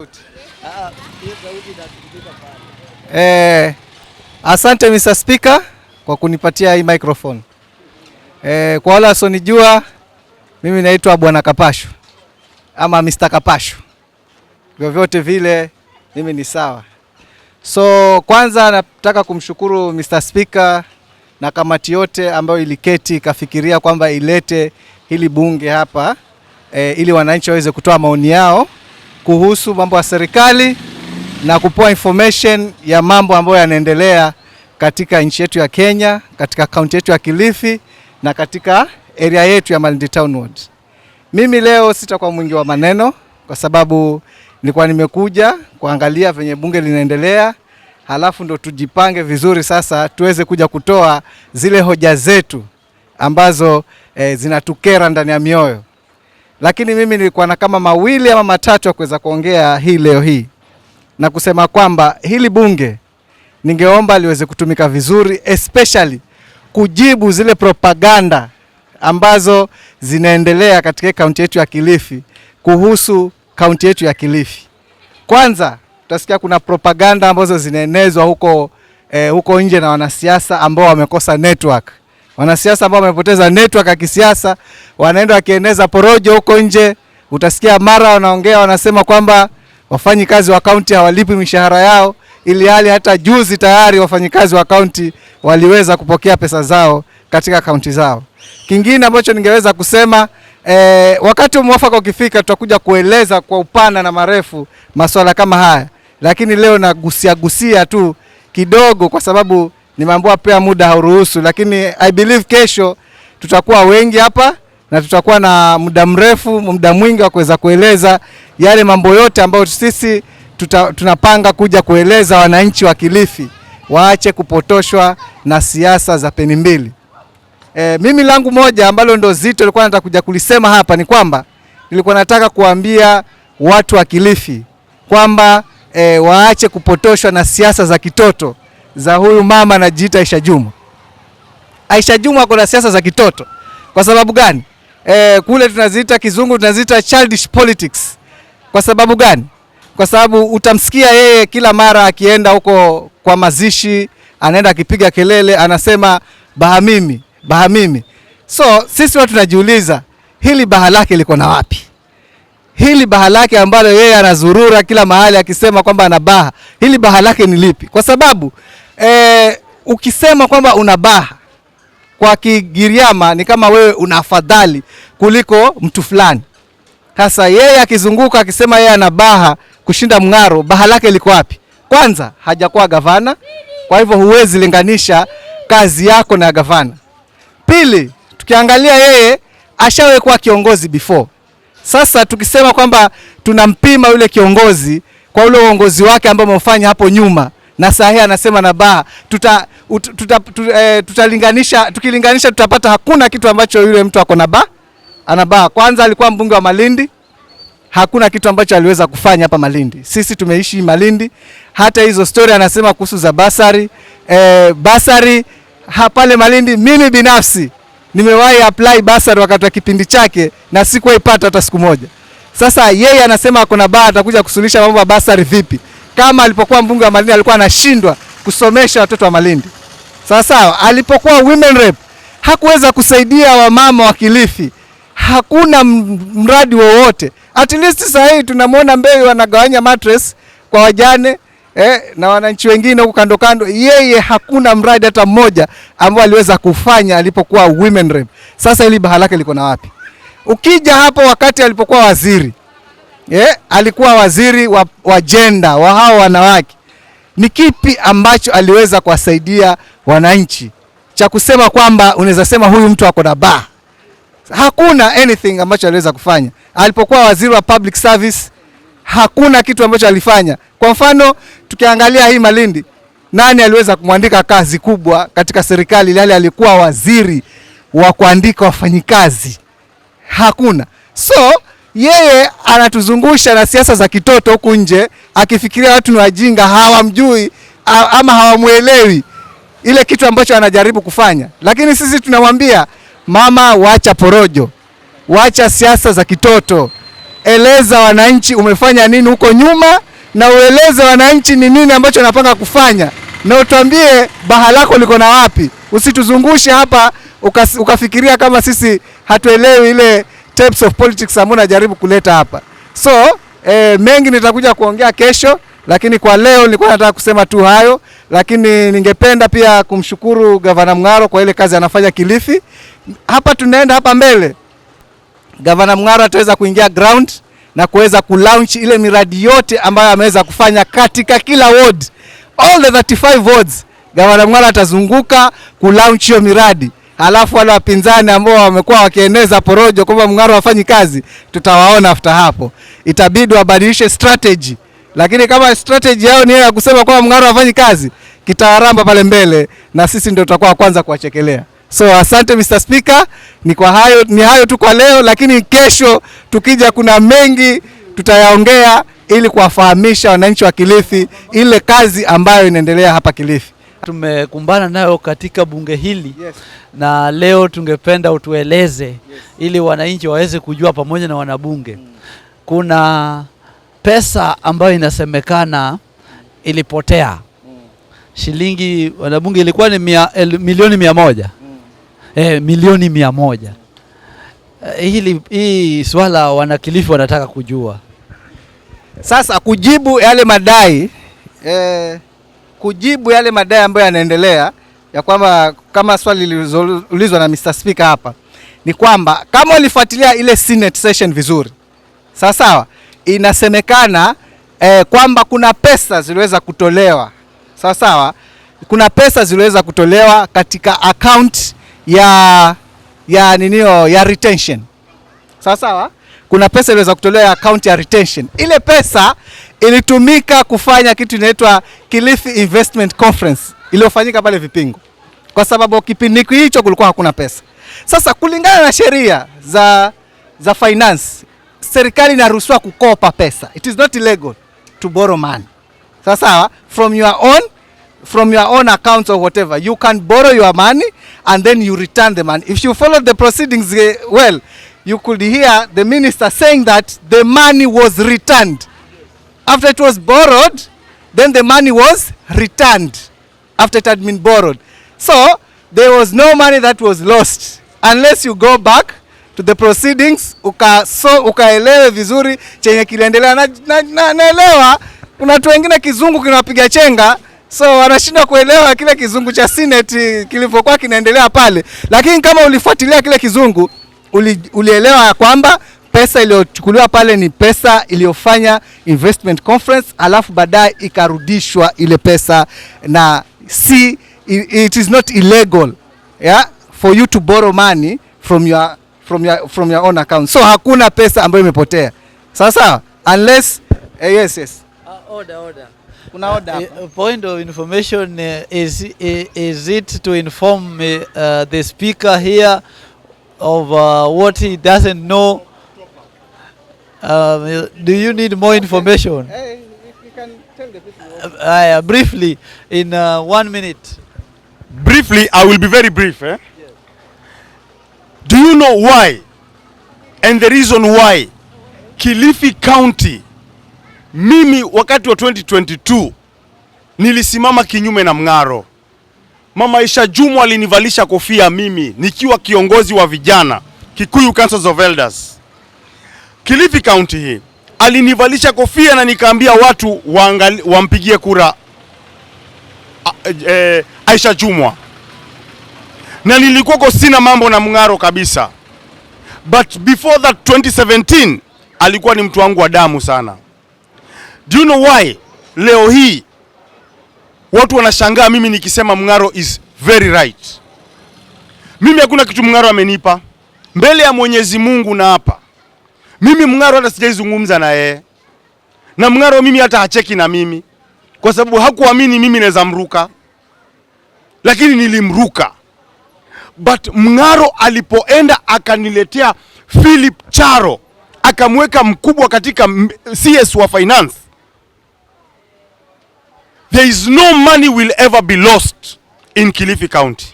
Ah, hiyo sauti inasikilika pale. Asante Mr. Speaker kwa kunipatia hii microphone. Kwa wale wasionijua, mimi naitwa Bwana Kapashu ama Mr. Kapashu. Vyovyote vile mimi ni sawa. So kwanza nataka kumshukuru Mr. Speaker na kamati yote ambayo iliketi ikafikiria kwamba ilete hili bunge hapa ili wananchi waweze kutoa maoni yao kuhusu mambo ya serikali na kupewa information ya mambo ambayo yanaendelea katika nchi yetu ya Kenya, katika kaunti yetu ya Kilifi na katika area yetu ya Malindi Town Ward. Mimi leo sitakuwa mwingi wa maneno kwa sababu nilikuwa nimekuja kuangalia venye bunge linaendelea, halafu ndo tujipange vizuri sasa tuweze kuja kutoa zile hoja zetu ambazo zinatukera ndani ya mioyo. Lakini mimi nilikuwa na kama mawili ama matatu ya kuweza kuongea hii leo hii na kusema kwamba hili bunge ningeomba liweze kutumika vizuri, especially kujibu zile propaganda ambazo zinaendelea katika kaunti yetu ya Kilifi kuhusu kaunti yetu ya Kilifi. Kwanza utasikia kuna propaganda ambazo zinaenezwa huko nje na wanasiasa ambao wamekosa network. Wanasiasa ambao wamepoteza network ya kisiasa wanaenda wakieneza porojo huko nje. Utasikia mara wanaongea wanasema kwamba wafanyikazi wa kaunti hawalipi mishahara yao, ili hali hata juzi tayari wafanyikazi wa kaunti waliweza kupokea pesa zao katika kaunti zao. Kingine ambacho ningeweza kusema, wakati mwafaka ukifika tutakuja kueleza kwa upana na marefu masuala kama haya, lakini leo nagusia gusia tu kidogo kwa sababu nimeambiwa pia muda hauruhusu, lakini I believe kesho tutakuwa wengi hapa na tutakuwa na muda mrefu, muda mwingi wa kuweza kueleza yale mambo yote ambayo sisi tunapanga kuja kueleza wananchi wa Kilifi waache kupotoshwa na siasa za peni mbili. Mimi langu moja ambalo ndo zito nilikuwa nataka kuja kulisema hapa ni kwamba nilikuwa nataka kuambia watu wa Kilifi kwamba waache kupotoshwa na siasa za kitoto za huyu mama anajiita Aisha Jumwa. Aisha Jumwa ako na siasa za kitoto. Kwa sababu gani? Kule tunaziita kizungu tunaziita childish politics. Kwa sababu gani? Kwa sababu utamsikia yeye kila mara akienda huko kwa mazishi, anaenda akipiga kelele, anasema baha mimi, baha mimi. So sisi watu tunajiuliza hili baha lake liko na wapi? Hili baha lake ambalo yeye anazurura kila mahali akisema kwamba ana baha, hili baha lake ni lipi? Kwa sababu ukisema kwamba una baha kwa Kigiriama ni kama wewe una afadhali kuliko mtu fulani. Sasa yeye akizunguka akisema yeye ana baha kushinda Mng'aro, baha lake liko wapi? Kwanza hajakuwa gavana, kwa hivyo huwezi linganisha kazi yako na ya gavana. Pili, tukiangalia yeye ashawahi kuwa kiongozi before. Sasa tukisema kwamba tunampima yule kiongozi kwa ule uongozi wake ambao ameufanya hapo nyuma, na saa hii anasema na baha, tutalinganisha, tukilinganisha tutapata hakuna kitu ambacho yule mtu ako na ana baha. Kwanza alikuwa mbunge wa Malindi, hakuna kitu ambacho aliweza kufanya hapa Malindi. Sisi tumeishi Malindi, hata hizo story anasema kuhusu za basari, basari pale Malindi, mimi binafsi nimewahi apply basari wakati wa kipindi chake na sikuwahi pata hata siku moja. Sasa yeye anasema ako na baha, atakuja kusuluhisha mambo ya basari vipi? Kama alipokuwa mbunge wa Malindi alikuwa anashindwa kusomesha watoto wa Malindi. Sawa sawa, alipokuwa women rep hakuweza kusaidia wamama wa Kilifi. Hakuna mradi wowote. At least sasa hii tunamwona Mbeyu wanagawanya mattress kwa wajane na wananchi wengine huko kando kando. Yeye hakuna mradi hata mmoja ambao aliweza kufanya alipokuwa women rep. Sasa hili baha lake liko na wapi? Ukija hapo wakati alipokuwa waziri, alikuwa waziri wa gender, wa hao wanawake. Ni kipi ambacho aliweza kuwasaidia wananchi cha kusema kwamba unaweza sema huyu mtu ako na baha? Hakuna anything ambacho aliweza kufanya. Alipokuwa waziri wa public service hakuna kitu ambacho alifanya. Kwa mfano tukiangalia hii Malindi, nani aliweza kumwandika kazi kubwa katika serikali ile alikuwa waziri wa kuandika wafanyikazi? Hakuna. So yeye anatuzungusha na siasa za kitoto huku nje akifikiria watu ni wajinga, hawamjui ama hawamuelewi ile kitu ambacho anajaribu kufanya. Lakini sisi tunamwambia mama, wacha porojo, wacha siasa za kitoto. Eleza wananchi umefanya nini huko nyuma, na ueleze wananchi ni nini ambacho unapanga kufanya, na utuambie baha lako liko na wapi. Usituzungushe hapa ukafikiria kama sisi hatuelewi ile types of politics ambayo unajaribu kuleta hapa. So mengi nitakuja kuongea kesho, lakini kwa leo nilikuwa nataka kusema tu hayo, lakini ningependa pia kumshukuru Gavana Mng'aro kwa ile kazi anafanya Kilifi. Hapa tunaenda hapa mbele, Gavana Mng'aro ataweza kuingia ground na kuweza kulaunch ile miradi yote ambayo ameweza kufanya katika kila ward, all the 35 wards. Gavana Mng'aro atazunguka kulaunch hiyo miradi, halafu wale wapinzani ambao wamekuwa wakieneza porojo kwamba Mng'aro hafanyi kazi, tutawaona after hapo. Itabidi wabadilishe strategy, lakini kama strategy yao ni ya kusema kwamba Mng'aro hafanyi kazi, kitawaramba pale mbele na sisi ndio tutakuwa wa kwanza kuwachekelea. So asante Mr. Speaker, ni hayo tu kwa leo, lakini kesho tukija, kuna mengi tutayaongea ili kuwafahamisha wananchi wa Kilifi ile kazi ambayo inaendelea hapa Kilifi. Tumekumbana nayo katika bunge hili na leo tungependa utueleze ili wananchi waweze kujua pamoja na wanabunge. Kuna pesa ambayo inasemekana ilipotea shilingi, wanabunge, ilikuwa ni milioni 100. Milioni 100. Hii swala wanakilifi wanataka kujua. Sasa kujibu yale madai ambayo yanaendelea ya kwamba kama swali lililoulizwa na Mr. Speaker hapa ni kwamba kama ulifuatilia ile Senate session vizuri, sawa sawa, inasemekana kwamba kuna pesa ziliweza kutolewa, sawa sawa, kuna pesa ziliweza kutolewa katika account ya ninio ya retention, sawa sawa. Kuna pesa iliweza kutolewa ya account ya retention. Ile pesa ilitumika kufanya kitu inaitwa Kilifi Investment Conference iliyofanyika pale Vipingo, kwa sababu kipindi hicho kulikuwa hakuna pesa. Sasa kulingana na sheria za finance, serikali inaruhusiwa kukopa pesa. It is not illegal to borrow money. Sawa sawa, from your own accounts or whatever, you can borrow your money and then you return the money. If you follow the proceedings well, you could hear the minister saying that the money was returned. After it was borrowed, then the money was returned after it had been borrowed. So there was no money that was lost unless you go back to the proceedings so ukaelewe vizuri chenye kiliendelea. Na naelewa kuna watu wengine kizungu kinawapiga chenga, so wanashindwa kuelewa kile kizungu cha Senate kilivyokuwa kinaendelea pale, lakini kama ulifuatilia kile kizungu ulielewa ya kwamba pesa iliyochukuliwa pale ni pesa iliyofanya investment conference, alafu baadaye ikarudishwa ile pesa, na si it is not illegal, yeah, for you to borrow money from your own account. So hakuna pesa ambayo imepotea, sawa sawa, unless yes. Order, order. Kuna order hapa. Point of information, is it to inform the speaker here of what he doesn't know? Do you need more information? Hey, if you can tell the people. Briefly, in one minute. Briefly, I will be very brief. Eh? Do you know why? And the reason why Kilifi County, mimi wakati wa 2022 nilisimama kinyume na Mng'aro. Mama Aisha Jumwa alinivalisha kofia mimi nikiwa kiongozi wa vijana Kikuyu Councils of Elders. Kilifi County hii alinivalisha kofia na nikaambia watu wampigie kura Aisha Jumwa, na nilikuwako sina mambo na Mng'aro kabisa, but before that 2017 alikuwa ni mtu wangu wa damu sana. Do you know why leo hii watu wanashangaa mimi nikisema Mng'aro is very right? Mimi hakuna kitu Mng'aro amenipa mbele ya Mwenyezi Mungu na hapa mimi Mng'aro hata sijaizungumza na yeye, na Mng'aro mimi hata hacheki na mimi kwa sababu hakuamini mimi naweza mruka, lakini nilimruka. But Mng'aro alipoenda akaniletea Philip Charo akamweka mkubwa katika CS wa finance, there is no money will ever be lost in Kilifi County.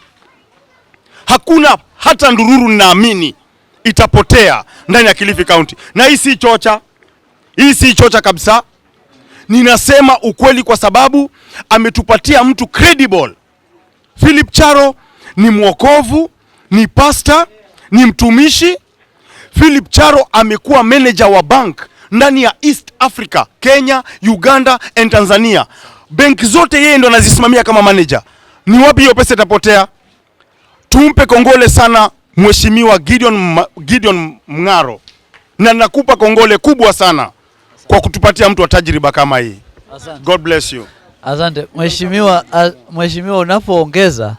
Hakuna hata ndururu, naamini itapotea ndani ya Kilifi County? Na hii si chocha, hii si chocha kabisa. Ninasema ukweli kwa sababu ametupatia mtu credible. Philip Charo ni mwokovu, ni pastor, ni mtumishi. Philip Charo amekuwa manager wa bank ndani ya East Africa, Kenya, Uganda and Tanzania. Benki zote yeye ndo anazisimamia kama manager. Ni wapi hiyo pesa itapotea? Tumpe kongole sana Mheshimiwa Gideon Mung'aro, na nakupa kongole kubwa sana kwa kutupatia mtu wa tajriba kama hii. Asante. God bless you. Asante mheshimiwa. Mheshimiwa, unapoongeza,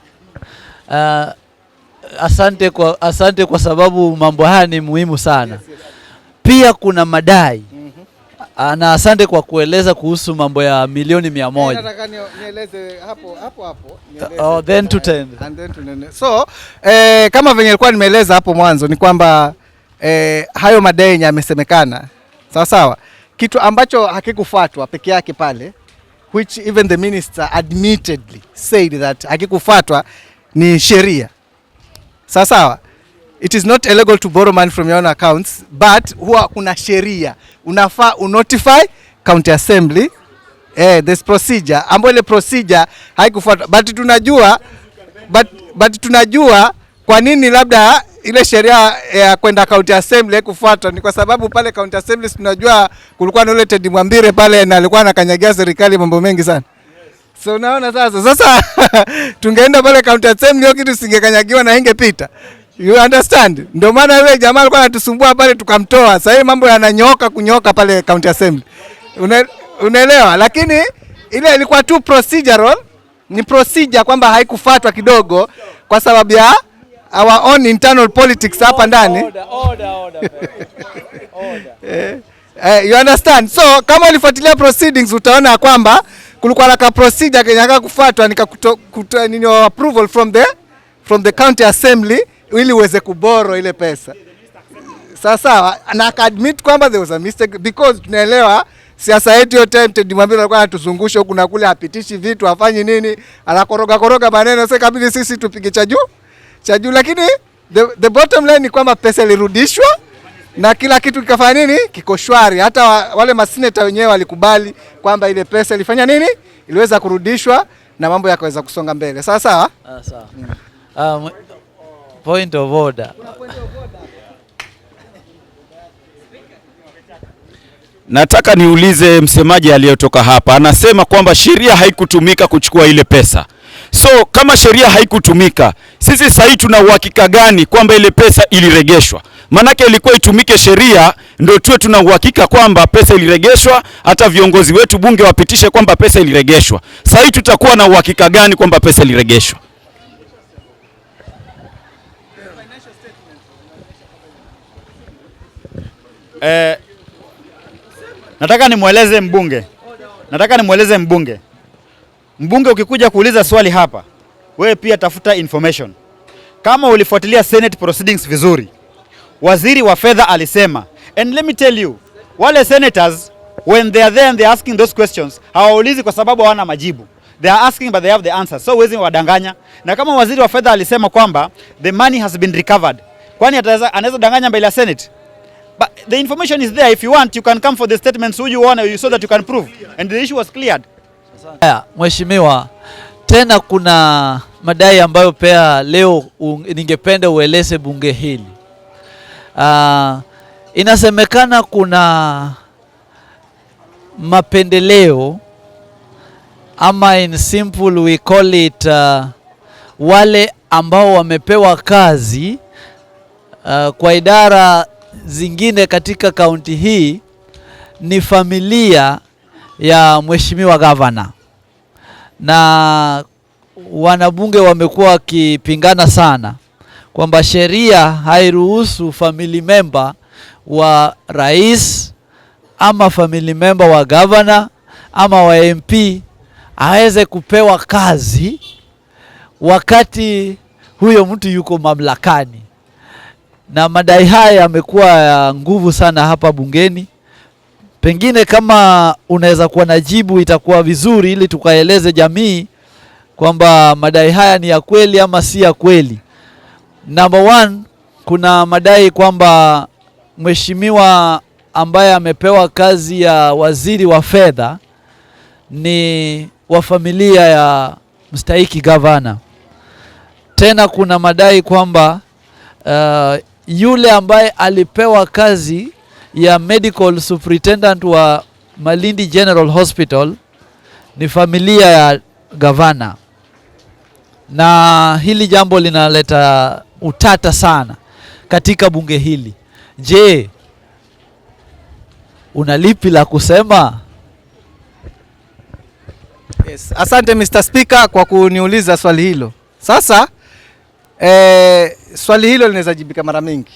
asante kwa sababu mambo haya ni muhimu sana. Pia kuna madai, na asante kwa kueleza kuhusu mambo ya milioni 100. Nataka nieleze hapo hapo hapo. Nieleze. Oh, then tutende. And then tunene. So, kama venye nilikuwa nimeeleza hapo mwanzo ni kwamba hayo madai yenye yamesemekana, sawa sawa, kitu ambacho hakikufuatwa peke yake pale, which even the minister admittedly said that hakikufuatwa, ni sheria, sawa sawa. It is not illegal to borrow money from your own accounts, but huwa kuna sheria unafaa unotify county assembly. This procedure ambayo ile procedure haikufuatwa, but tunajua kwa nini labda ile sheria ya kwenda county assembly haikufuatwa. Ni kwa sababu pale county assembly, si tunajua kulikuwa na ule Teddy Mwambire pale na alikuwa anakanyagia serikali mambo mengi sana. So unaona sasa tungeenda pale county assembly, hiyo kitu singekanyagiwa na ingepita. You understand? Ndio maana yule jamaa alikuwa anatusumbua pale tukamtoa. Sasa hivi mambo yananyoka kunyoka pale county assembly. Unaelewa? Lakini ile ilikuwa tu procedural, ni procedure kwamba haikufuatwa kidogo kwa sababu ya our own internal politics hapa ndani. Order, order, order, order. You understand? So kama ulifuatilia proceedings utaona ya kwamba kulikuwa na ka procedure kenye kufuatwa ni kuto, nini, approval from the county assembly ili uweze kuborrow ile pesa. Sawa sawa, na akaadmit kwamba there was a mistake because tunaelewa siasa yetu yote. Teddy Mwambire alikuwa anatuzungusha huku na kule, hapitishi vitu, hafanyi nini, anakoroga koroga maneno. Sasa ikabidi sisi tupige cha juu cha juu, lakini the bottom line ni kwamba pesa ilirudishwa na kila kitu kikafanya nini, kiko shwari. Hata wale maseneta wenyewe walikubali kwamba ile pesa ilifanya nini, iliweza kurudishwa na mambo yakaweza kusonga mbele. Sawa sawa. Ah, sawa. Point of order. Nataka niulize msemaji aliyotoka hapa, anasema kwamba sheria haikutumika kuchukua ile pesa. So kama sheria haikutumika, sisi sahii tuna uhakika gani kwamba ile pesa iliregeshwa? Maanake ilikuwa itumike sheria ndio tuwe tuna uhakika kwamba pesa iliregeshwa, hata viongozi wetu bunge wapitishe kwamba pesa iliregeshwa. Sahii tutakuwa na uhakika gani kwamba pesa iliregeshwa? Nataka nimweleze mbunge, nataka nimweleze mbunge. Mbunge, ukikuja kuuliza swali hapa, wewe pia tafuta information. Kama ulifuatilia Senate proceedings vizuri, waziri wa fedha alisema, and let me tell you, wale senators when they are there and they are asking those questions, hawaulizi kwa sababu hawana majibu. They are asking but they have the answers. So huwezi wadanganya. Na kama waziri wa fedha alisema kwamba the money has been recovered, kwani anaweza danganya mbele ya Senate? But the information is there. If you want, you can come for the statements who you want so that you can prove. And the issue was cleared. Haya, mheshimiwa, tena kuna madai ambayo pia leo ningependa ueleze bunge hili. Inasemekana kuna mapendeleo ama in simple we call it wale ambao wamepewa kazi kwa idara zingine katika kaunti hii ni familia ya mheshimiwa gavana, na wanabunge wamekuwa wakipingana sana kwamba sheria hairuhusu family member wa rais ama family member wa gavana ama wa MP aweze kupewa kazi wakati huyo mtu yuko mamlakani. Na madai haya yamekuwa ya nguvu sana hapa bungeni. Pengine kama unaweza kuwa na jibu itakuwa vizuri, ili tukaeleze jamii kwamba madai haya ni ya kweli ama si ya kweli. Number one, Kuna madai kwamba mheshimiwa ambaye amepewa kazi ya waziri wa fedha ni wa familia ya mstahiki gavana. Tena kuna madai kwamba yule ambaye alipewa kazi ya medical superintendent wa Malindi General Hospital ni familia ya gavana, na hili jambo linaleta utata sana katika bunge hili. Je, una lipi la kusema? Yes. Asante Mr. Speaker kwa kuniuliza swali hilo. Sasa swali hilo linaweza jibika mara mingi.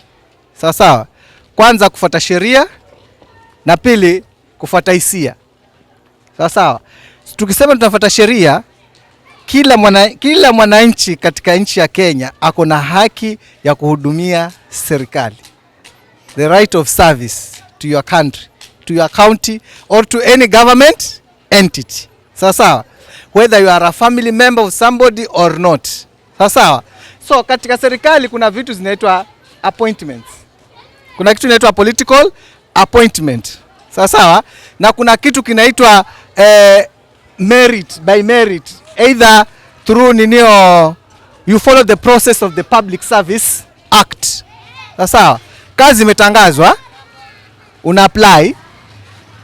Sawa sawa. Kwanza kufuata sheria na pili kufuata hisia. Sawa sawa. Tukisema tunafuata sheria, kila mwananchi katika nchi ya Kenya ako na haki ya kuhudumia serikali. The right of service to your country, to your county or to any government entity. Sawa sawa. Whether you are a family member of somebody or not. Sawa sawa. So katika serikali kuna vitu zinaitwa appointments. Kuna kitu inaitwa political appointment. Sawa sawa. Na kuna kitu kinaitwa merit, by merit, either through ninio, you follow the process of the Public Service Act. Sawa sawa. Kazi imetangazwa, una apply,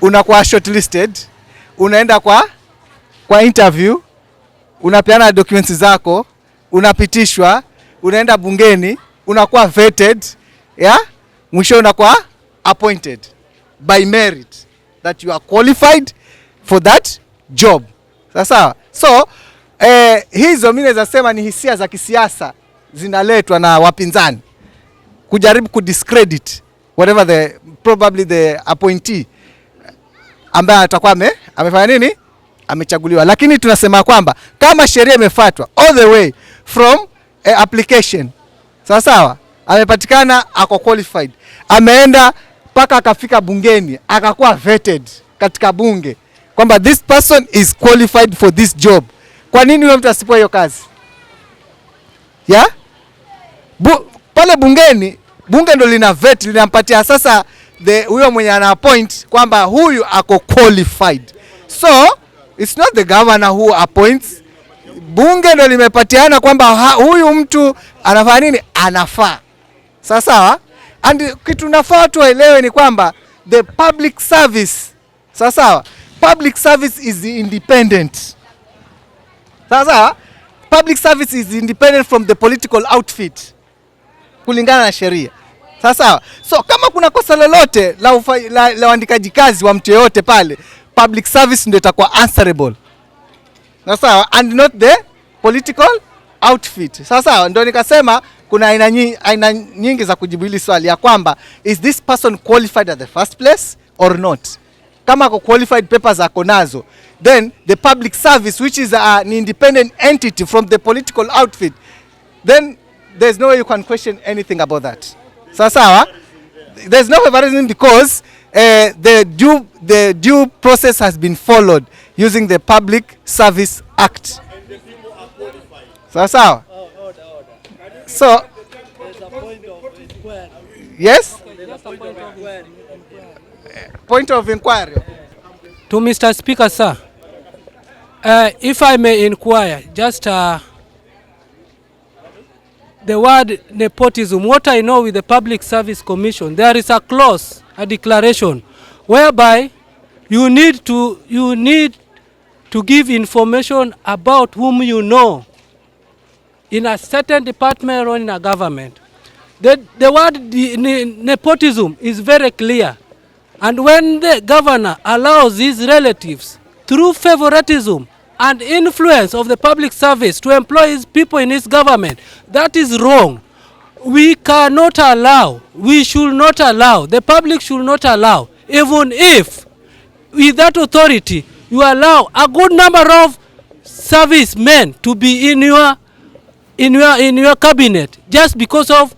unakuwa shortlisted, unaenda kwa interview, unapeana documents zako, unapitishwa, unaenda bungeni, unakuwa vetted, yeah? Mwisho unakuwa appointed by merit that you are qualified for that job. Sawa sawa. So hizo mimi naweza sema ni hisia za kisiasa zinaletwa na wapinzani kujaribu kudiscredit whatever the probably the appointee ambaye atakuwa amefanya nini, amechaguliwa. Lakini tunasema kwamba kama sheria imefuatwa all the way from application, sawa sawa, amepatikana ako qualified, ameenda mpaka akafika bungeni akakuwa vetted katika bunge kwamba this person is qualified for this job, kwa nini huyo mtu asipewe hiyo kazi? Yeah? Pale bungeni, bunge ndo lina vet, linampatia sasa the huyo mwenye ana appoint kwamba huyu ako qualified. So it's not the governor who appoints. Bunge ndo limepatiana kwamba huyu mtu anafanya nini, anafaa. Sawa sawa. And kitu nafaa watu waelewe ni kwamba the public service, sawa sawa, public service is independent. Sawa sawa, public service is independent from the political outfit kulingana na sheria. Sawa sawa. So kama kuna kosa lolote la uandikaji kazi wa mtu yeyote pale, public service ndio itakuwa answerable. Sawa sawa, and not the political outfit. Sawa sawa, ndio nikasema kuna aina nyingi za kujibu hili swali ya kwamba is this person qualified at the first place or not. Kama ako qualified, papers ako nazo, then the public service, which is an independent entity from the political outfit, then there's no way you can question anything about that. Sawa sawa, there's no favoritism because the due process has been followed using the Public Service Act. Sawa sawa. So yes, point of inquiry. To Mr. Speaker, sir, if I may inquire, just the word nepotism, what I know with the Public Service Commission, there is a clause, a declaration, whereby you need to give information about whom you know in a certain department or in a government. The word nepotism is very clear. And when the governor allows his relatives through favoritism and influence of the public service to employ his people in his government, that is wrong. We cannot allow, we should not allow, the public should not allow, even if with that authority you allow a good number of servicemen to be in your cabinet just because of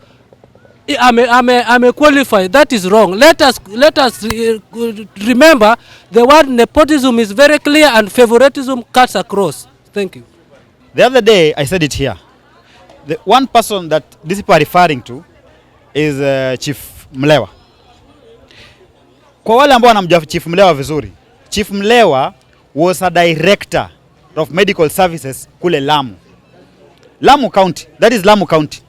I'm a qualified. That is wrong. Let us remember the word nepotism is very clear and favoritism cuts across. Thank you. The other day, I said it here. The one person that these people are referring to is Chief Mlewa. Kwa wale ambao wanamjua Chief Mlewa vizuri, Chief Mlewa was a director of medical services kule Lamu. Lamu County, that is Lamu County.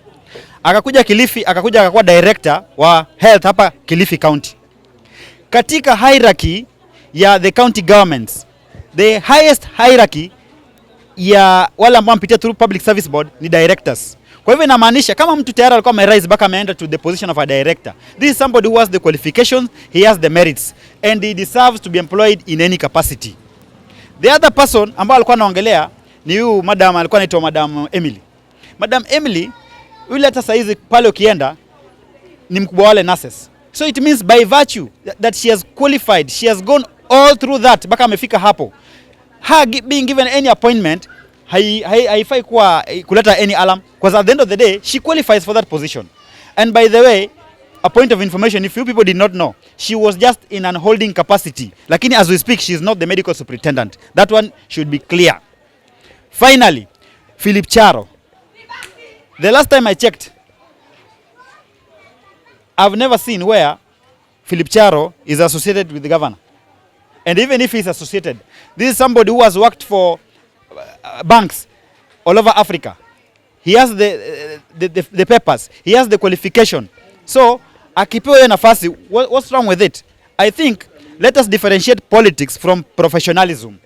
Akakuja Kilifi, akakuja akakuwa director wa health hapa Kilifi County. Katika hierarchy ya the county governments, the highest hierarchy ya wale ambao wamepitia through public service board ni directors. Kwa hivyo inamaanisha kama mtu tayari alikuwa amerise mpaka ameenda to the position of a director, this is somebody who has the qualifications, he has the merits and he deserves to be employed in any capacity. The other person ambao alikuwa anaongelea ni huyu madam, alikuwa anaitwa Madam Emily. Madam Emily yule hata saizi pale ukienda ni mkubwa wale nurses. So it means by virtue that she has qualified, she has gone all through that mpaka amefika hapo. Her being given any appointment haifai kuwa kuleta any alarm, because at the end of the day she qualifies for that position. And by the way, a point of information, if you people did not know, she was just in an holding capacity. Lakini as we speak, she is not the medical superintendent. That one should be clear. Finally, Philip Charo. The last time I checked, I've never seen where Philip Charo is associated with the governor. And even if he's associated, this is somebody who has worked for banks all over Africa. He has the papers, he has the qualification. So, akipewa hiyo nafasi, what's wrong with it? I think let us differentiate politics from professionalism.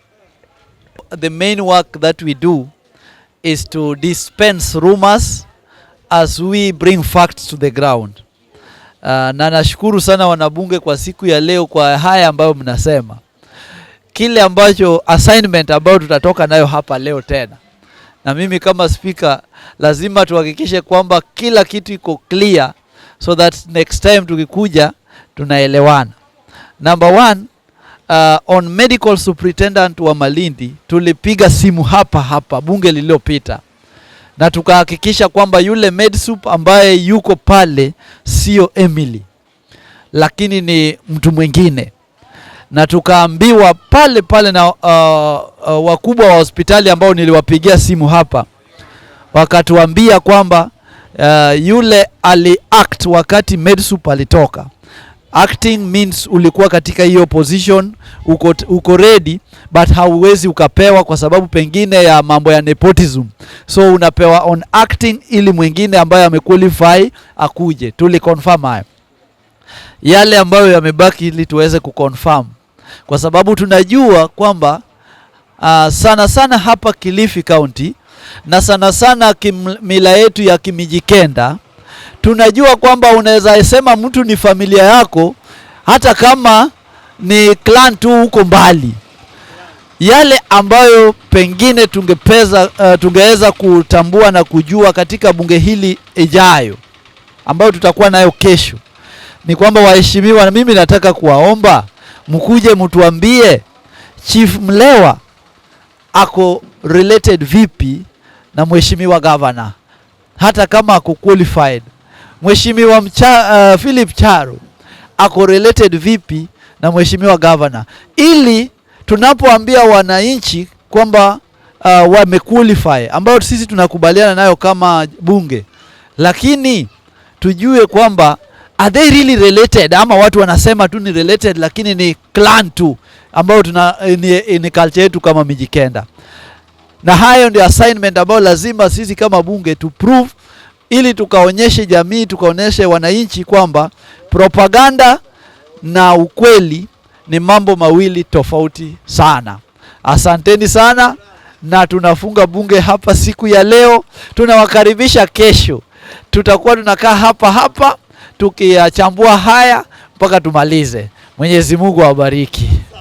The main work that we do is to dispense rumors as we bring facts to the ground. Na nashukuru sana wanabunge kwa siku ya leo kwa haya ambayo mnasema. Kile ambacho assignment ambayo tutatoka nayo hapa leo tena, na mimi kama speaker lazima tuhakikishe kwamba kila kitu iko clear so that next time tukikuja tunaelewana. Number one, on medical superintendent wa Malindi, tulipiga simu hapa hapa bunge lililopita na tukahakikisha kwamba yule medsup ambaye yuko pale sio Emily, lakini ni mtu mwingine, na tukaambiwa pale pale na wakubwa wa hospitali ambao niliwapigia simu hapa, wakatuambia kwamba yule ali-act wakati medsup alitoka. Acting means ulikuwa katika hiyo position, uko ready but hauwezi ukapewa kwa sababu pengine ya mambo ya nepotism, so unapewa on acting ili mwingine ambaye amequalify akuje. Tuliconfirm hayo yale ambayo yamebaki ili tuweze kuconfirm, kwa sababu tunajua kwamba sana sana hapa Kilifi County na sana sana mila yetu ya Kimijikenda, tunajua kwamba unaweza sema mtu ni familia yako hata kama ni clan tu huko mbali. Yale ambayo pengine tungeweza kutambua na kujua katika bunge hili ijayo ambayo tutakuwa nayo kesho ni kwamba, waheshimiwa, na mimi nataka kuwaomba mkuje mtuambie Chief Mlewa ako related vipi na mheshimiwa governor, hata kama ako qualified. Mheshimiwa Philip Charo ako related vipi na mheshimiwa governor, ili tunapoambia wananchi kwamba wamequalify, ambayo sisi tunakubaliana nayo kama bunge, lakini tujue kwamba are they really related, ama watu wanasema tu ni related, lakini ni clan tu ambayo ni culture yetu kama Mijikenda. Na hayo ndio assignment ambayo lazima sisi kama bunge tu prove, ili tukaonyeshe jamii, tukaonyeshe wananchi kwamba propaganda na ukweli ni mambo mawili tofauti sana. Asanteni sana, na tunafunga bunge hapa siku ya leo. Tunawakaribisha kesho, tutakuwa tunakaa hapa hapa tukiyachambua haya mpaka tumalize. Mwenyezi Mungu awabariki.